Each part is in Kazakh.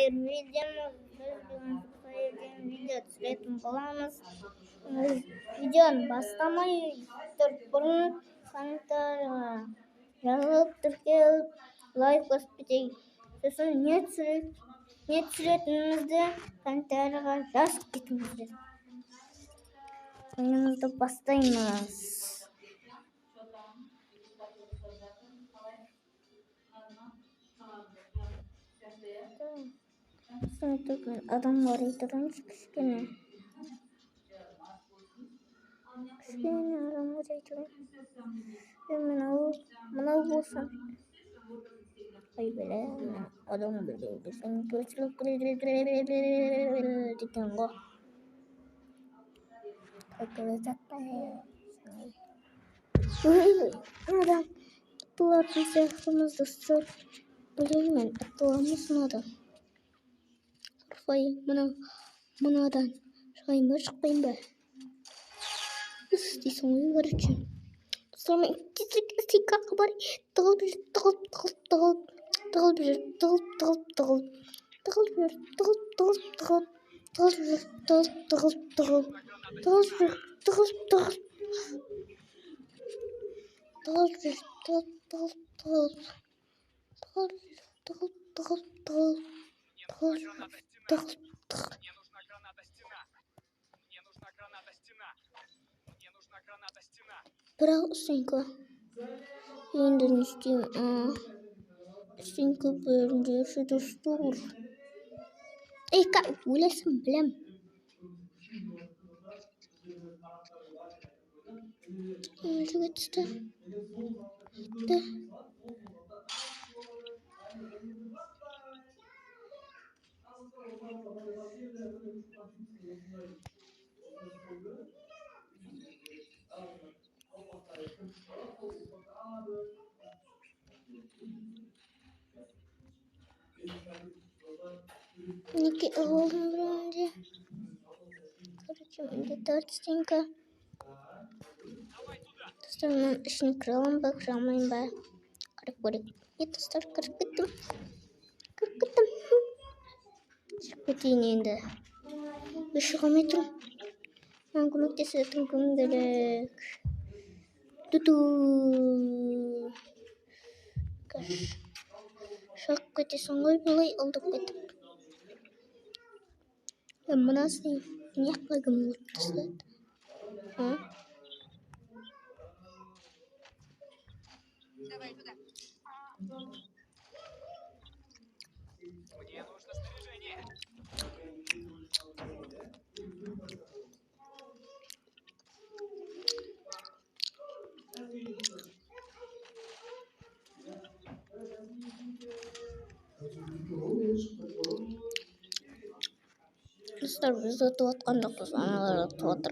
Fire Біз бүгін Fire видео түсіретін боламыз. Видеоны бастамай тұрып бұрын комментарийға жазылып, тіркеліп, лайк басып кетейік. Сосын не түсіретінімізді комментарийға жазып кетіңіздер. Ойынымызды бастаймыз. Мен адам бар тұрайыншы кішкене. Кішкене адам бар тұрайын. Мынау болсам. Ай бәле, адам деген ғой. Адам ұтылатын сияқтымыз, достар. Білемін, ұтыламыз мынадан. Қорықпай, мынадан шығайын ба, шықпайын ба? Істейсің ғой, короче. Достар, мен тезірек стейкаға бар. Тығылып жүр, тығылып, тығылып, тығылып, тығылып жүр, тығылып, тығылып, тығылып, тығылып жүр, тығылып, тығылып, тығылып, тығылып жүр, тығылып, тығылып, тығылып, тығылып жүр, тығылып, тығылып, тығылып жүр, тығылып, тығылып, тығылып, тығылып жүр, тығылып, тығылып, тығылып, тығылып жүр, тығылып, тығылып. Мне нужна граната стена. Мне нужна граната стена. Мне нужна граната стена. Бірақ стенка. Енді не істеймін? Стенка бәрінде достар. Ей, өлесің, білем. Өліге түсті. Кетті. Мінекей болдым біреуінде. Короче, менде 4 стенка. Достар, мен ішіне кіре аламын ба, кіре алмаймын ба? Қарап көрейік. Е, достар, кіріп кеттім. Кіріп кеттім. Шығып кетейін енді. Мен шыға алмай тұрмын. Маған көмектесетін кім керек? Ту-ту. Шығып кетесің ғой, былай алдап кетіп. Мынасы не жаққа кім өліп тастады? А? Давай туда. Мне нужно снаряжение. Достар, біз ұтып отқан жоқпыз, аналар ұтып отыр.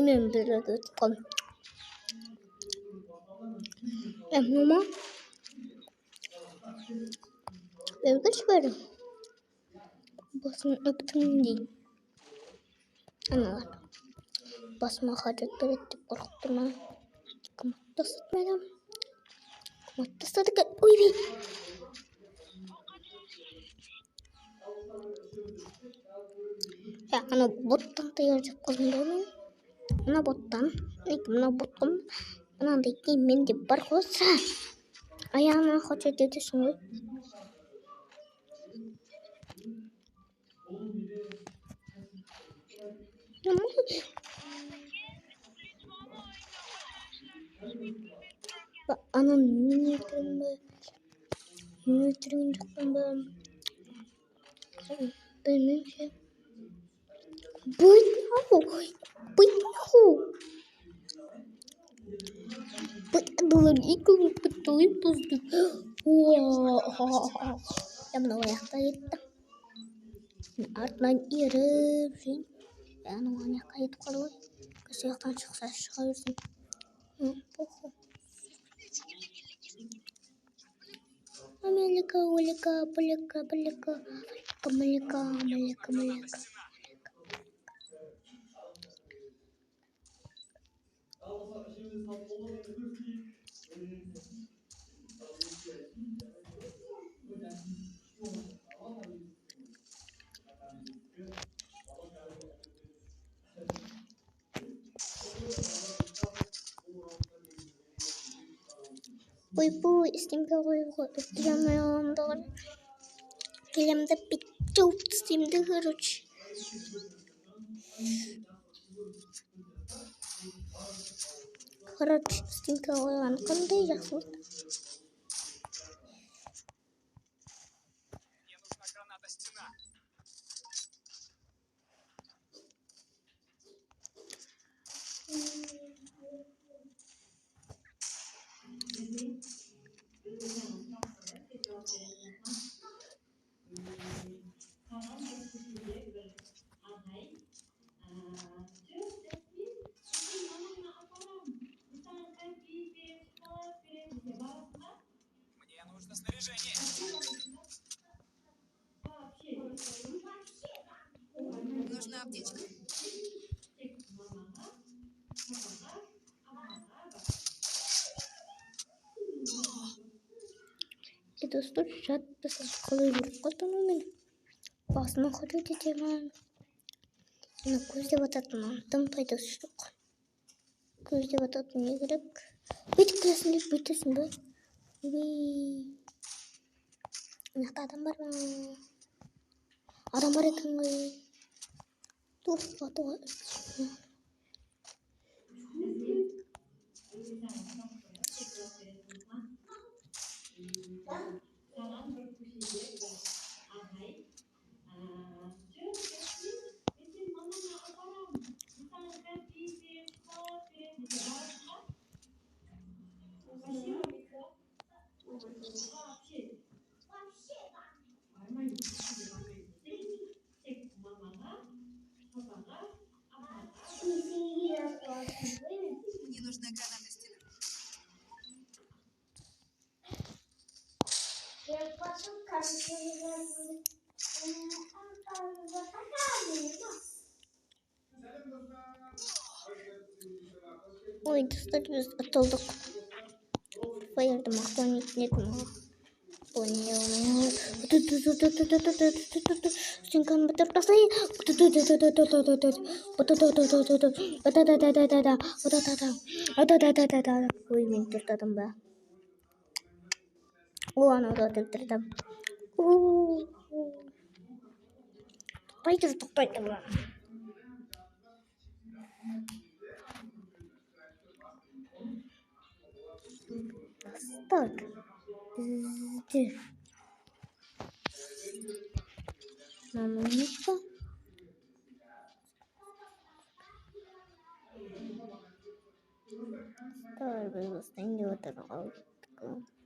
Мен бір рет ұтып қалдым. Мынау ма? Бері келші бері. Басын өптім дейін. Аналар. Басыма хажат береді деп қорқып тұрмын. Кім атып тастады мені? Кім атып тастады екен? Ойбай! Ана боттан таяқ жеп қалдым да мен. Мына боттан, мінекей мына бот қой. Мынандай кейін менде бар ғой. Аяғынан хажат етесің ғой. Ананы мен өлтірдім бе? Мен өлтірген жоқпын ба? Білмеймін ше. Быт-наху! Быт-наху! Я мынау аяқта кетті. Артынан еріп жүрейін. Анау ана жаққа кетіп қалды ғой. Осы жақтан шықса шыға берсін. Похуй. Амелика, Олика, Полика, Полика, Малика, Малика, Малика. Ойбой, стенка қоюға үлгере алмай қаламын да, келемін да, бүйтіп жауып тастаймын да, короче. Короче, стенка қойған қандай жақсы болды. Мне нужна граната стена. Мне нужно снаряжение. Нужна аптечка. Е, достар, жатпаса қалай өліп қалдым мен? Басыма ходить етемін. Ана көздеп ататын тым пайдасы жоқ. Көздеп ататын не керек? Бүйтіп кіресің деп бүйтесің бе? Ойбай. Мына жақта адам бар ма? Адам бар екен ғой. Тух, атуға. Мне нужна граната стена. Ой, достар, біз ұтылдық. Фаерді мақтан ететін едім. Стенканы бітіріп тастайын. Ой, мен төрт адам ба? О, анау да өлтірдім. Тоқтай тұр, тоқтай тұр. Достар, бізде мынаны. Достар, біз осыдан деп отыр қалдық.